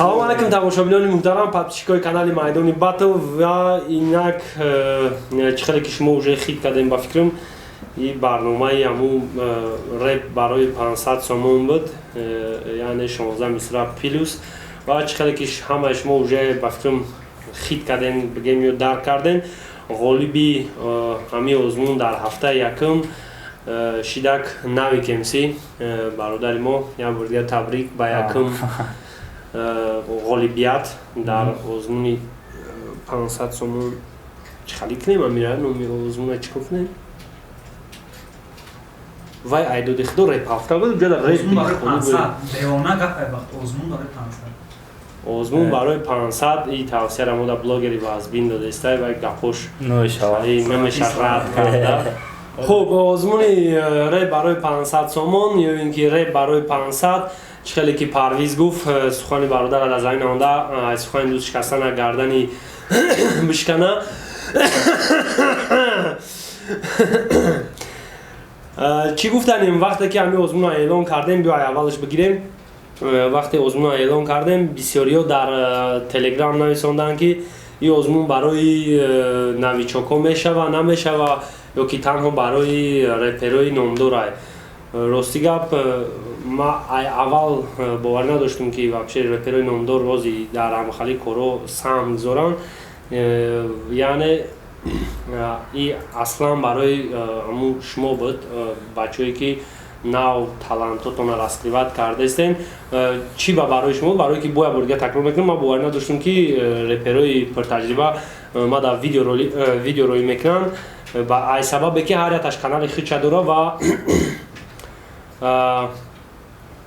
Салом алейкум, тамошобинони муҳтарам, подписчикои канали Майдони Батл. Ва инак, чӣ хеле ки шумо уже хит кардем, ба фикрам, и барномаи ҳамун реп барои 500 сомон буд, яъне 16 мисра плюс. Ва чӣ хеле ки ҳамаи шумо уже, ба фикрам, хит кардем, бигем ё дарк кардем, ғолиби ҳамин озмун дар ҳафтаи якум шидак Навик МС, бародари мо. Як бор дигар табрик ба якум ғолибият дар озмуни 500 сомон. Чӣ хали кунем, амира, номи озмуна чӣ кор кунем? Вай айдоди худо реп ҳафта буд, ҷода реп. Девона гапай вақт, озмун барои 500. Озмун барои 500. И тавсияра мо да блогери вазбин додестай вай гапош намеша рад карда. Хуб, озмуни реп барои 500 сомон ё ин ки реп барои 500. Чӣ хеле ки Парвиз гуфт, сухани бародара дар замин омада, сухани дӯст шикастана гардани бишкана. Чӣ гуфтанем, вақте ки ҳамин озмунро эълон кардем, биё аввалаш бигирем. Вақте озмунро эълон кардем, бисёриҳо дар Телеграм нависонданд, ки ин озмун барои новичокҳо мешава, намешава ё ки танҳо барои реперои номдорай. Рости гап, ма аввал боварӣ надоштум, ки вообще реперои номдор рози дар ҳамхали корҳо саҳм гузоранд. Яъне и аслан барои ҳамун шумо буд, бачаҳое ки нав талантотонро раскрывать кардаистем. Чӣ ба барои шумо? Барое ки боя бор дига такрор мекунам, ман боварӣ надоштум, ки реперои пуртаҷриба ма дар видео рӯӣ мекунанд, ай сабабе ки ҳар якташ канали хича дора ва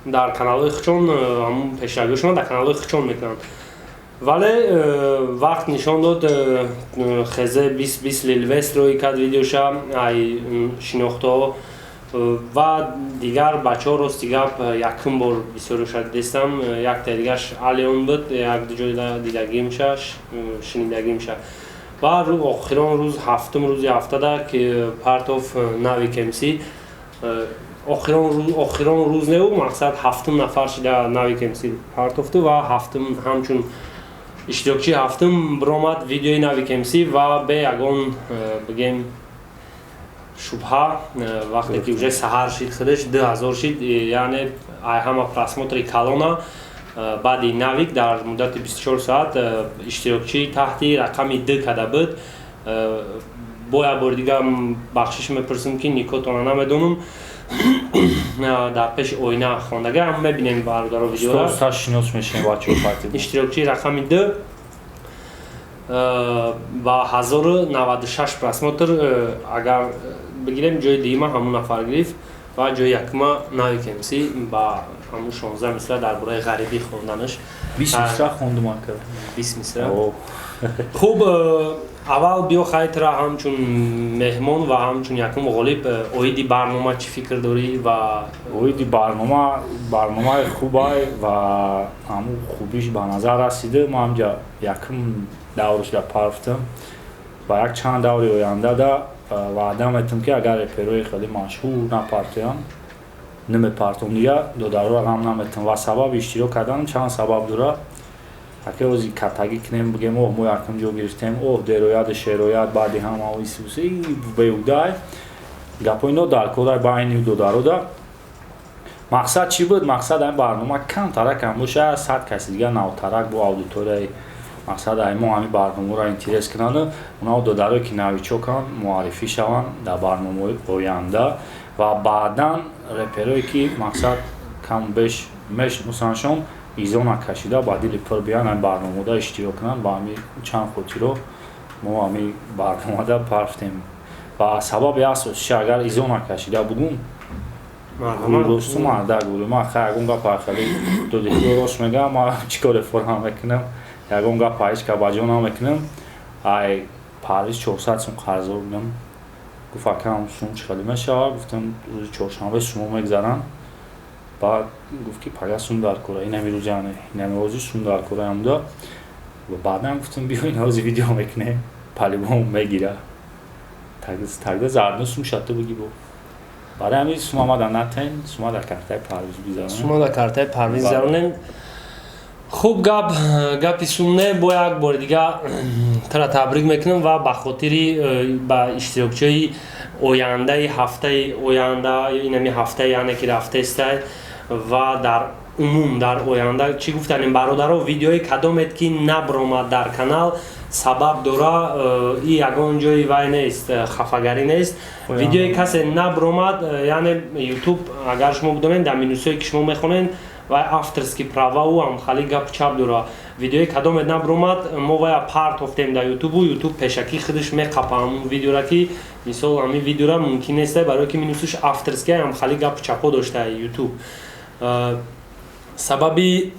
дар каналҳои хичон ҳамун пешравиҳошонро дар каналҳои хичон мекунанд. Вале вақт нишон дод, хезе бист бист лилвест рӯй кард видеоша, ай шинохтҳо ва дигар бачаҳо. Рости гап, якум бор бисёриша дидестам. Якта дигаш Алион буд, як ҷо дидагимша, шунидагимша. Ва охирон рӯз, ҳафтум рӯзи ҳафтада ки партов Навик МС, охирон рӯз неу, мақсад, ҳафтум нафар шида Навик МС партофту ва ҳафтум, ҳамчун иштирокчии ҳафтум биромад видеои Навик МС. Ва бе ягон, бигем, шубҳа, вақте ки уже саҳар шид, худаш 2000 шид, яъне ай ҳама просмотри калона баъди Навик дар муддати 24 соат иштирокчии таҳти рақами д када буд. Бо як бори дига бахшиш мепурсем, ки никотона намедонам, дар пеши оина хондага ҳам мебинем, бародаро, видеора. Шинос мешавем, бачаҳо. Иштирокчии рақами д ба 1096 просмотр агар бигирем, ҷои дуюма ҳамун нафар гирифт ва ҷои якума Навик МС ба ҳамун 16 мисра дар бораи ғарибӣ хонданаш. 20 мисра хондум, ака. 20 мисра. Хуб, аввал биё, хайтра ҳамчун меҳмон ва ҳамчун якум ғолиб, оиди барнома чӣ фикр дорӣ ва Оиди барнома, барномаи хубай ва ҳамун хубиш ба назар расида. Ма ҳамҷа якум даврашда парфтам ва як чанд даври ояндада ваъда метам, ки агар реперои хеле машҳур напартоям, намепартом, дига додароро ғам наметам. Ва сабаби иштирок карданам чанд сабаб дора, аке. Ози катагӣ кунем, бигем, оҳ, мо якум ҷо гирифтем, оҳ, дерояду шерояд баъди ҳама исуси беудай гапҳои но дар корай байни додарода. Мақсад чӣ буд? Мақсад ҳамин барнома камтаракам боша, 100 каси дига навтарак бо аудиторияи, мақсад, ай мо ҳамин барномаро интерес кунанд, онао додарое ки новичоканд, муаррифӣ шаванд дар барномаҳои оянда ва баъдан реперое ки, мақсад, каму беш мешиносандшон, изо накашида, ба дили пур биёянд, ҳамин барномада иштирок кунанд. Ба ҳамин чанд хотиро мо ҳамин барномада партофтем. Ва сабаби асосиша, агар изо накашида бугум, росту марда гӯрӣ, ман ха ягон гапа хеле додихӯ, рост мегӯям, ман чӣ коре форам мекунам, ягон гапа ҳеҷ ка ба ҷо намекунам. Ай Парвиз 400 сум қарздор будам. Гуфт: «Акам, сум чӣ хеле мешавад?» Гуфтам: «Рӯзи чоршанбе сумо мегзаранд». Баъд гуфт, ки пага сум дар кора, инами рӯз, яъне инами ҳозир сум дар кораям буда. Ва баъдан гуфтам: «Биё, ин ҳозир видео мекунем, по-любому мегира тагда зарно сум шатта буги». Бо барои ҳамин сума мада натен, сума дар картаи Парвиз бизаронем. Сума дар картаи Парвиз заронем. Хуб, гап гапи сум не. Бо як бори дига тура табрик мекунам ва ба хотири ба иштирокчиҳои ояндаи ҳафтаи оянда, инами ҳафтаи, яъне ки рафтестай, ва дар умум дар оянда чӣ гуфтанем, бародаро? Видеои кадомед ки набромад дар канал, сабаб дора. И ягон ҷои вай нест, хафагарӣ нест. Видеои касе набромад, яъне Ютуб, агар шумо бидонед, дар минусое ки шумо мехонед, вай авторский правау ҳамхали гапу чап дора. Видеои кадомед набромад, мо вая партофтем дар Ютубу, Ютуб пешакӣ худаш меқапа ҳамун видеора, ки мисол ҳамин видеора мумкин нест, барое ки минусуш авторский, ҳамхали гапу чапҳо дошта Ютуб. Сабаби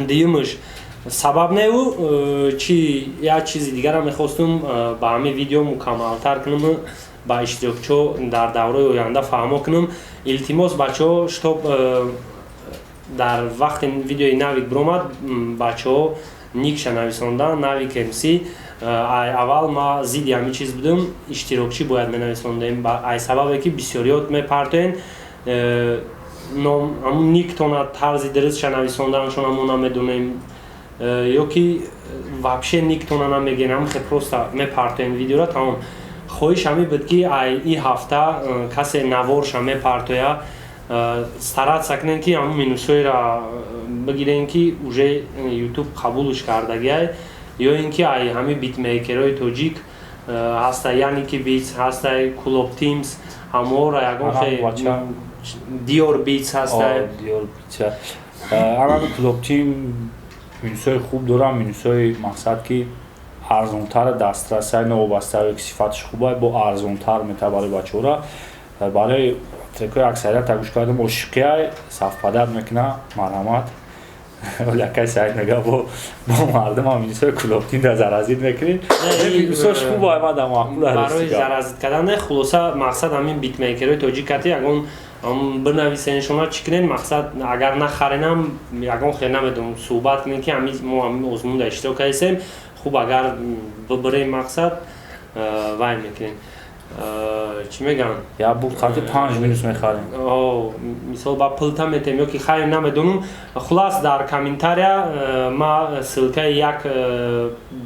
дуюмаш, сабаб неу чи, як чизи дигарам мехостум ба ҳамин видео мукаммалтар кунам, ба иштирокчиҳо дар давраи оянда фаҳмо кунам. Илтимос, бачаҳо, чтоб дар вақти видеои Навик биромад, бачаҳо никша нависондан, Навик МС. Аввал ма зидди ҳамин чиз будам, иштирокчӣ бояд менависондем, ай сабабе ки бисёриёт мепартоен ном, ҳамун никтона тарзи дурустша нависонданашона мо намедонем, ё ки вообще никтона намегӯен, ҳамин хел просто мепартоем видеора, тамом. Хоҳиш ҳамин буд, ки ай и ҳафта касе наворша мепартоя, стараться кунем, ки ҳамун минусҳоеро бигирем, ки уже Ютуб қабулш кардагиай, ё ин ки ай ҳамин битмейкерҳои тоҷик ҳаста, яъне ки Битс ҳастай, Клуб Тимс, ҳаморо ягон Диор Битс ҳастай. Диор Битс, ҳамаи Клуб Тим минусҳои хуб дорам, минусҳои мақсад ки арзонтар дастрасай, новобаста ки сифаташ хубай, бо арзонтар мета барои бачаҳора. Барои трекҳои аксарият гӯш кардам, ошиқияй совпадать мекуна. Марҳамат, якай Саид мега, бо мардум минусҳои Клубтим да заразить мекунӣ, минусҳош хуб ай, мада маъқул. Барои заразить кардан, хулоса, мақсад ҳамин битмейкерҳои тоҷик кати ягон бинависеншона, чӣ кунен, мақсад, агар нахаренам, ягон хел намедонам, суҳбат кунем, ки ҳами мо ҳамин озмунда иштирок кардесем. Хуб, агар бибирем, мақсад, вай мекунем, чӣ мегӯям? Я буд хати 5 минус мехарем. Мисол, ба пулта метем ё ки хайр, намедонам. Хулас, дар комментария ма ссылкаи як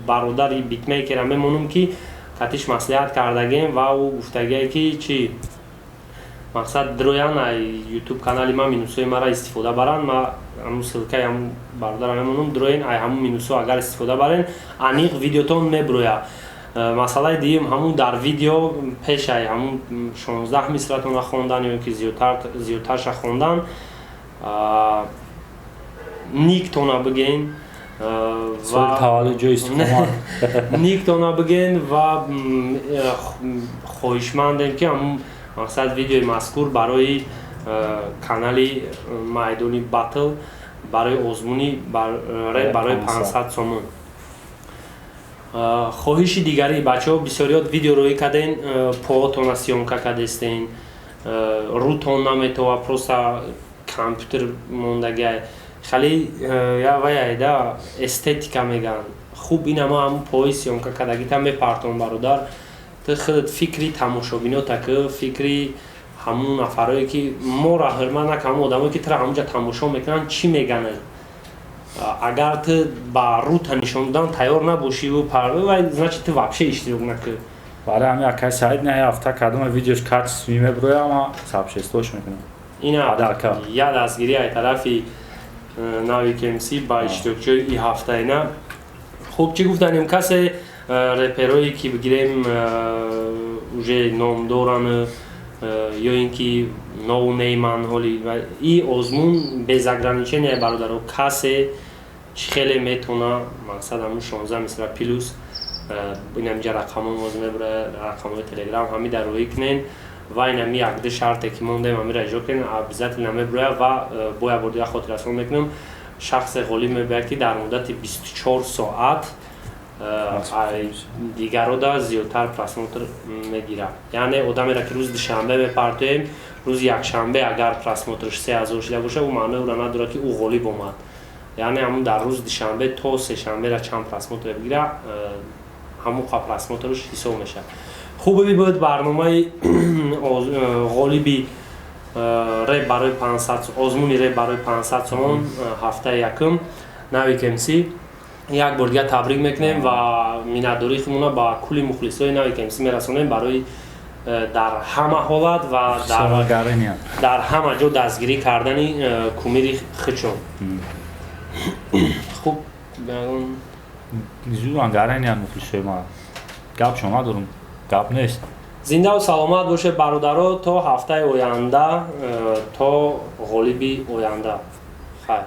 бародари битмейкера мемонам, ки катиш маслиҳат кардагем ва ӯ гуфтагие, ки чӣ мақсад, дроян ай Ютуб канали ма минусҳои мара истифода баранд. Ма ҳамун ссылкаи ҳамун бародара мемонам, дроен, ай ҳамун минусҳо агар истифода барен, аниқ видеотон меброя. Масъалаи дуюм, ҳамун дар видео пешай ҳамун 16 мисратона хондан ё ки зиёдтарша хондан, никтона биген. Таваллуд, ҷои истиқомат. Никтона биген ва хоҳишмандем, ки ҳамун мақсад, видеои мазкур барои канали Майдони Батл, барои озмуни реп барои 500 сомон. Хоҳиши дигари, бачаҳо, бисёриёт видео рӯӣ карден, поотона съёмка кардестен, рӯтон наметова, просто компютер мондагиай, хали я ваяйда эстетика мегӯянд. Хуб, ина ма ҳамун пои съёмка кардагита мепартом. Бародар, ту худат фикри тамошобинота ки, фикри ҳамун нафарое ки моро ҳурмат накун, ҳамун одамое ки тура ҳамунҷа тамошо мекунанд, чӣ мегананд? Агар ту ба рӯта нишон додан тайёр набошиву, значит, ту вообще иштирок накун. Барои ҳамин, акай Саид, на ҳафта кардам, видеош качестве меброя, ама сообществош мекунам. Ина я дастгирӣ ай тарафи Навик МС ба иштирокчиҳои и ҳафтаина. Хуб, чӣ гуфтанем? Касе реперое ки бигирем, уже ном доранд ё ин ки ноунейман, ҳоли и озмун без ограничения, бародаро, касе чӣ хеле метавона, мақсад, ҳамун 16 мисра плюс, инамҷа рақамон боз мебура, рақамҳои Телеграм, ҳами дар рӯӣ кунен ва инами якду шарте ки мондем, ҳамира иҷро кунен, обязательно мебурояд. Ва бо як бор дига хотиррасон мекунам, шахсе ғолиб мебояд, ки дар муддати 24 соат дигарода зиёдтар просмотр мегирад. Яъне одамеро ки рӯзи душанбе мепартоем, рӯзи якшанбе агар просмотрш 3000 шуда бошад, ӯ маънои ӯро надорад, ки ӯ ғолиб омад. Яъне ҳамун дар рӯзи душанбе то сешанбера чанд просмотр бигира, ҳамон қа просмотрш ҳисоб мешавад. Хуби буд барномаи ғолиби реп барои 500, озмуни реп барои 500 сомон, ҳафтаи якум. Навик МС. Як бор дигар табрик мекунем ва миннатдории худмона ба кулли мухлисои Навик МС мерасонем барои дар ҳама ҳолат ва дар ҳама ҷо дастгирӣ кардани кумири худшон. Хуб. Зуран гараниям мухлисои ма, гапшон надорум, гап нест. Зиндаву саломат бошед, бародаро, то ҳафтаи оянда, то ғолиби оянда, хайр.